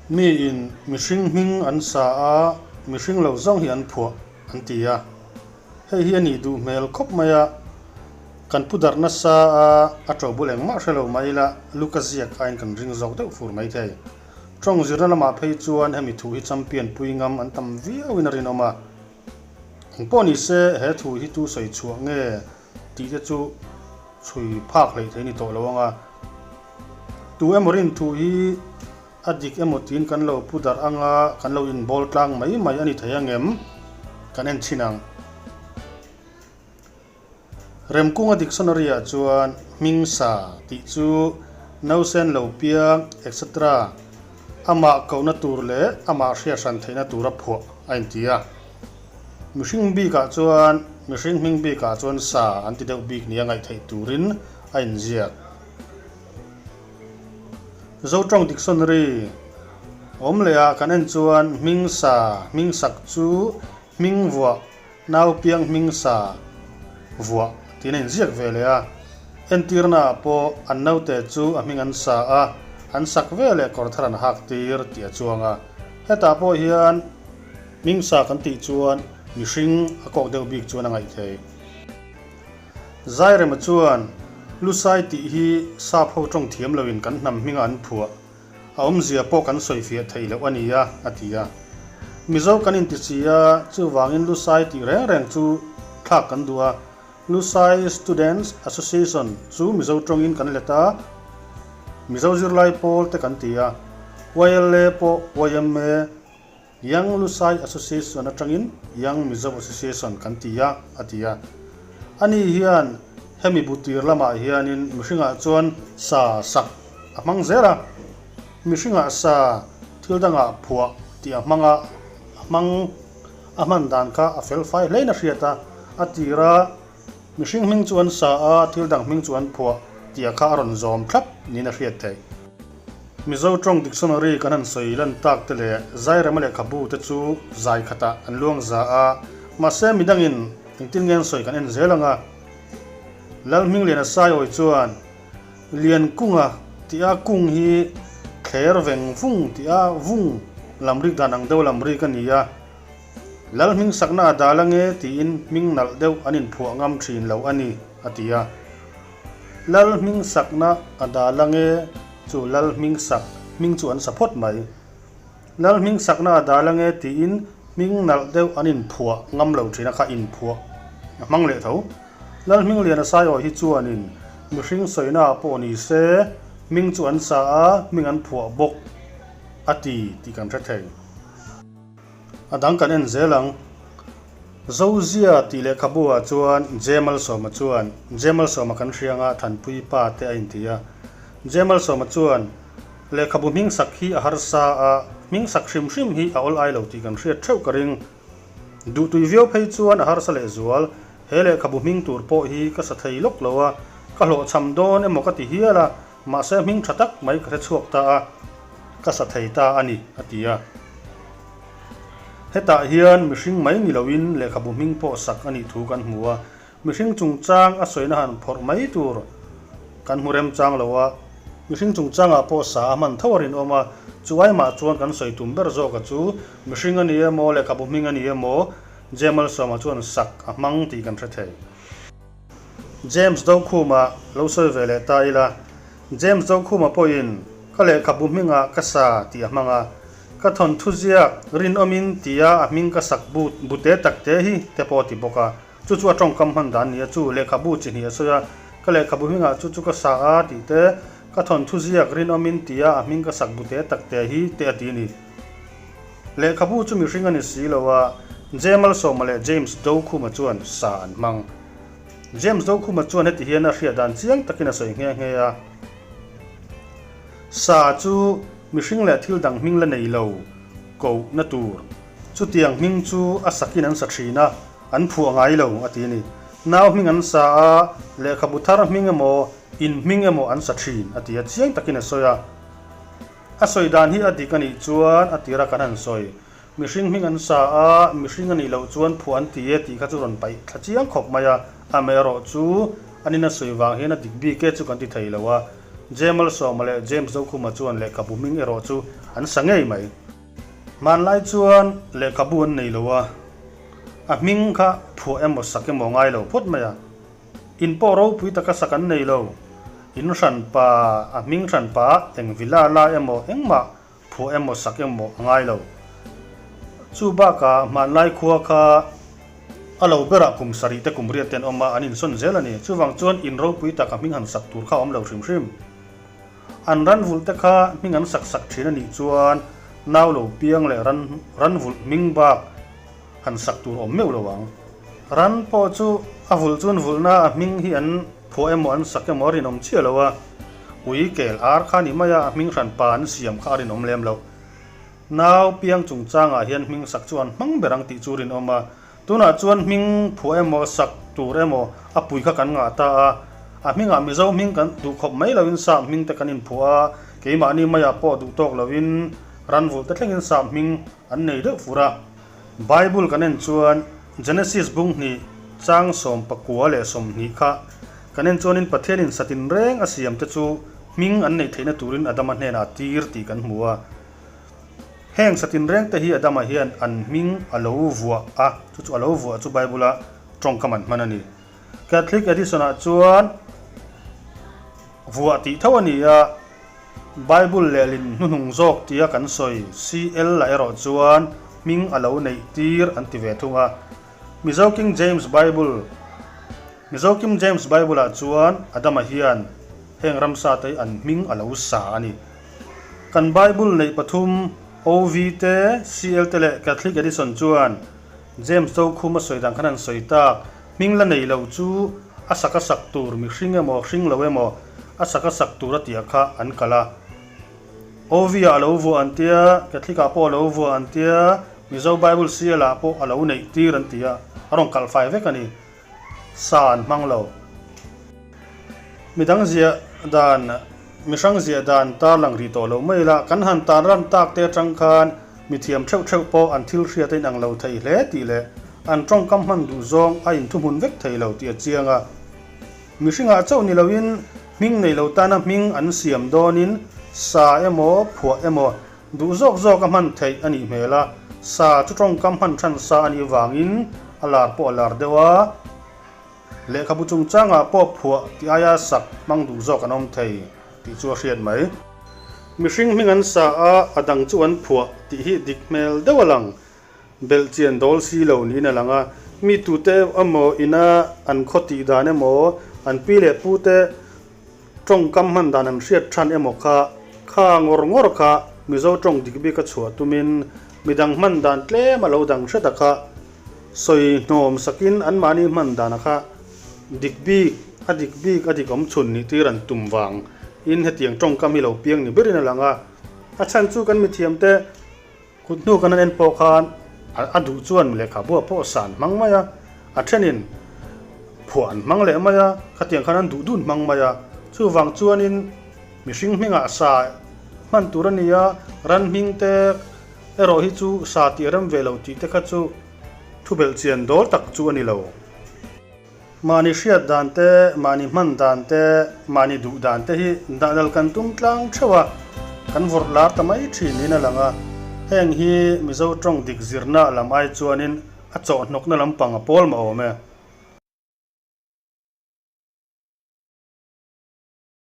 Miin mihring hming an sa a, mihring lo zawng hi an phuah an ti a. Hei hi a nih duh hmel khawp mai a, kan pu darh nasa a, a ṭobul engmah hre lo mah ila Luka ziak aiin kan ring zawk deuh fur mai thei. Ṭawng zirna lamah phei chuan hemi thu hi champion pui ngam an tam viauin a rinawm a. Engpawh ni se he thu hi tu sawi chhuah nge tih te chu chhui phak hleih thei ni tawh lo ang a. Tu emaw rin thu hi a dik emaw tiin kan lo pu darh ang a, kan lo inbawl tlang mai mai a ni thei ang em? Kan en chhin ang. Remkunga dictionary-ah chuan hming sa tih chu nausen lo piang etc. Amah kohna tur leh amah hriat hran theihna tura phuah a inti a. Mihring bikah chuan mihring hming bikah chuan sa an ti deuh bik nia ngaih theih turin a inziak. Zotawng Dictionary awm leh ah kan en chuan hming sa, hming sak chu hming vuah, nau piang hming sa vuah tiin a inziak ve leh a. Entirna ah pawh an naute chu a hming an sa a, an sak ve leh kawr thar an hak tir tih a chuang a. Hetah pawh hian. Hmingsa kan tih chuan mihring a kawk deuh bik chuan a ngaih thei. Zairema chuan Lusai tih hi sap ho tawng thiam loin kan hnam hminga an phuah, a awmzia pawh kan sawifiah theih loh a ni a, a ti a. Mizo kan inti si a, chuvangin Lusai tih reng reng chu thlak kan duh a, Lusai Students Association chu Mizo tawngin kan let a, Mizo zirlai pawl te kan ti a, YLA pawh YMA, Young Lusai Association atangin Young Mizo Association kan ti a, a ti a. Ani hian hemi bu tir lamah hianin mihringah chuan sa sak a hmang zel a, mihringah sa thil dangah phuah tih a hmang a, a hmang a hman dan kha a fel fai hlein a hriat a, a tir a, Mihring hming chu an sa a, thil dang hming chu an phuah tih kha a rawn zawm thlap niin a hriat theih. Mizo tawng dictionary kan han sawi lan tak te leh Zairema lehkhabu te chu zai khatah an luang za a, mahse midangin engtin nge an sawi kan en zel ang a. Lalhmingliana Saiawi chuan Liankunga tih a kung hi thler veng vung tih a vung lamrik dan ang deuh lamrik a ni a, Lal hming sakna a dal ange tiin hming nalh deuh an inphuah ngam thin lo a ni, a ti a. Lal hming sakna a dal ange chu Lal hming sak hming chu an sa phawt mai. Lal hming sakna a dal ange tiin hming nalh deuh an inphuah ngam lo thin a kha inphuah a hmang leh tho. Lal hming lian a saiawi hi chuanin mihring sawina ah pawh ni se hming chu an sa a, hming an phuah bawk a ti tih kan hre thei. A dang kan en zel ang. Zozia tih lehkhabu ah chuan Jemalsawma chuan, Jemalsawma kan hria anga Thanpui pa te a inti a. Jemalsawma chuan, Lehkhabu hming sak hi a harsa a, hming sak hrim hrim hi a awl ai lo tih kan hriat theuh ka ring. Duhtui viau phei chuan a harsa lehzual, he lehkhabu hming tur pawh hi ka sa thei lawk lo a, ka hlawhchham dawn emaw ka ti hial a, Mahse hming tha tak mai ka hre chhuak ta a, ka sa thei ta a ni, a ti a. Hetah hian mihring mai ni loin lehkhabu hming pawh sak a nih thu kan hmu a, mihring chungchang a sawina han phawrh mai tur kan hmu remchang lo a, mihring chungchangah pawh sa a hman tho a rinawm a, chu aimah chuan kan sawi tum ber zawka chu mihring a ni emaw lehkhabu hming a ni emaw Jemalsawma chuan sak a hmang tih kan hre thei. James Dokhuma lo sawi ve leh ta ila, James Dokhuma pawhin ka lehkhabu hmingah ka sa tih a hmang a, ka thawnthu ziak rinawmin tia a hming ka sak but bute takte hi te pawh a ti bawk a, chu chu a tawngkam hman dan nia chu lehkhabu chi hnih a sawi a, ka lehkhabu hmingah chu chu ka sa a tih te, ka thawnthu ziak rinawmin tia a hming ka sak bute takte hi te a ti a ni. Lehkhabu chu mihring a ni si lo a, Jemalsawma leh James Dokhuma chuan sa an hmang. James Dokhuma chuan heti hian a hriat dan chiang takin a sawi nghe nghe a, Sa chu mihring leh thil dang hming la nei lo koh na tur. Chutiang hming chu a sakin an sa thin a, an phuah ngai lo, a ti a ni. Nau hming an sa a, lehkhabu thar hming emaw, in hming emaw an sa thin, a ti a, chiang takin a sawi a. A sawi dan hi a dik a nih chuan a tira kan han sawi. Mihring hming an sa a, mihring a nih loh chuan phuah an ti e tih kha chu rawn paih thla chiang khawp mai a, amaherawh chu an in a sawi vang hian a dik bik e chu kan ti thei lo a. Jamal Sawma leh James Zokhuma chuan lehkhabu hming erawh chu an sa ngei mai. Hmanlai chuan lehkhabu an nei lo a, a hming kha phuah emaw sak emaw ngai lo phawt mai a. In pawh ropui taka sak an nei lo. In hranpa, a hming hranpa eng villa la emaw engmah phuah emaw sak emaw a ngai lo. Chu bakah hmanlai khua kha a lo berah kum sarih te kum riat te an awm a, an insawn zel a ni. Chuvang chuan in ropui taka hming han sak tur kha a awm lo hrim hrim. An ran vulh te kha hming an sak sak thin a nih chuan nau lo piang leh ran ran vulh hming bak han sak tur awm meuh lo ang. Ran pawh chu a vulh chuan vulhna a hming hi an phuah emaw an sak emaw a rinawm chiah lo a, ui kel ar kha ni mai a, a hming hran pa an siam kha a rinawm lem loh. Nau piang chungchangah hian hming sak chu an hmang ber ang tih chu rinawm a, Tunah chuan hming phuah emaw, sak tur emaw a pui kha kan ngah ta a. A hmingah Mizo hming kan duh khawp mai loin sap hming te kan inphuah a, keimahni maiah pawh duh tawk loin ranvulh te thlengin sap hming an nei deuh fur a. Bible kan en chuan Genesis bung hnih chang 19 leh 20 kha kan en chuanin Pathianin satin reng a siam te chu hming an neih theihna turin Adama hnenah a tir tih kan hmu a. Heng satin reng te hi Adama hian an hming a lo vuah a, chu chu a lo vuah chu Bible-a tawngkam an hman a ni. Catholic Edition-ah chuan vuah tih tho a ni a, Bible lehlin hnuhnung zawk tia kan sawi CL-ah erawh chuan hming a lo neih tir an ti ve thung a. Mizo King James Bible Mizo King James Bible-ah chuan Adama hian heng ramsa te hi an hming a lo sa a ni. Kan Bible neih pathum, OV te, CL te leh Catholic Edition chuan James Tokhum a sawi dan khan an sawi tak. Hming la nei lo chu a sak a sak tur mihring emaw hring lo emaw a sak a sak tur a tih kha an kal a. OV ah a lo vuah an tia, Catholic ah pawh a lo vuah an tia, Mizo Bible CL ah pawh a lo neih tir an ti a, a rawn kalh fai vek a ni. Sa an hmang lo. Midang ziah dan, mihrang ziah dan tarlang rih tawh lo mai ila, kan han tan ran tak te atang khan mithiam theuh theuh pawh an thil hriat a inang lo thei hle tih leh an tawngkam hman duh zawng a inthuhmun vek thei lo tih a chiang a. Mihringah chauh ni loin hming nei lo tana hming an siam dawnin sa emaw phuah emaw Duh zawk zawk a hman theih a nih hmel a, sa chu tawngkam hman than sa a nih vangin a lar pawh a lar deuh a, lehkhabu chungchangah pawh phuah tih aia sak hmang duh zawk an awm thei tih chu a hriat mai. Mihring hming an sa a, a dang chu an phuah tih hi dik hmel deuh a lang, belh chian dawl si lo niin a lang a, mi tute emaw ina an khaw tih dan emaw, an pi leh pute Tawngkam hman dan an hriat than emaw kha, kha ngawr ngawr kha Mizo tawng dik bik a chhuah tumin midang hman dan tlem a lo dang hret a kha sawi hnawm sakin anmahni hman dan a kha dik bik a dik bik a dik awm chhun nih tir an tum vang in hetiang tawngkam hi lo piang ni berin a lang a, a chhan chu kan mithiam te Kut hnu kan han en pawh khan a duh chuan lehkhabu ah pawh sa an hmang mai a, a thenin phuah an hmang leh mai a, khatiang khan an duh dun hmang mai a. Chuvang chuanin mihring hmingah sa hman tur a ni a, ran hming te erawh hi chu sa tih a rem ve lo tih te kha chu thu belh chian dawl tak chu a ni lo. Mahni hriat dan te, mahni hman dan te, mahni duh dan te hi dahdal kan tum tlang theuh a, kan vawrh lar ta mai thin niin a lang a. Heng hi Mizo tawng dik zirna lam ai chuanin a chawhhnawkna lampang a pawl mah awm e.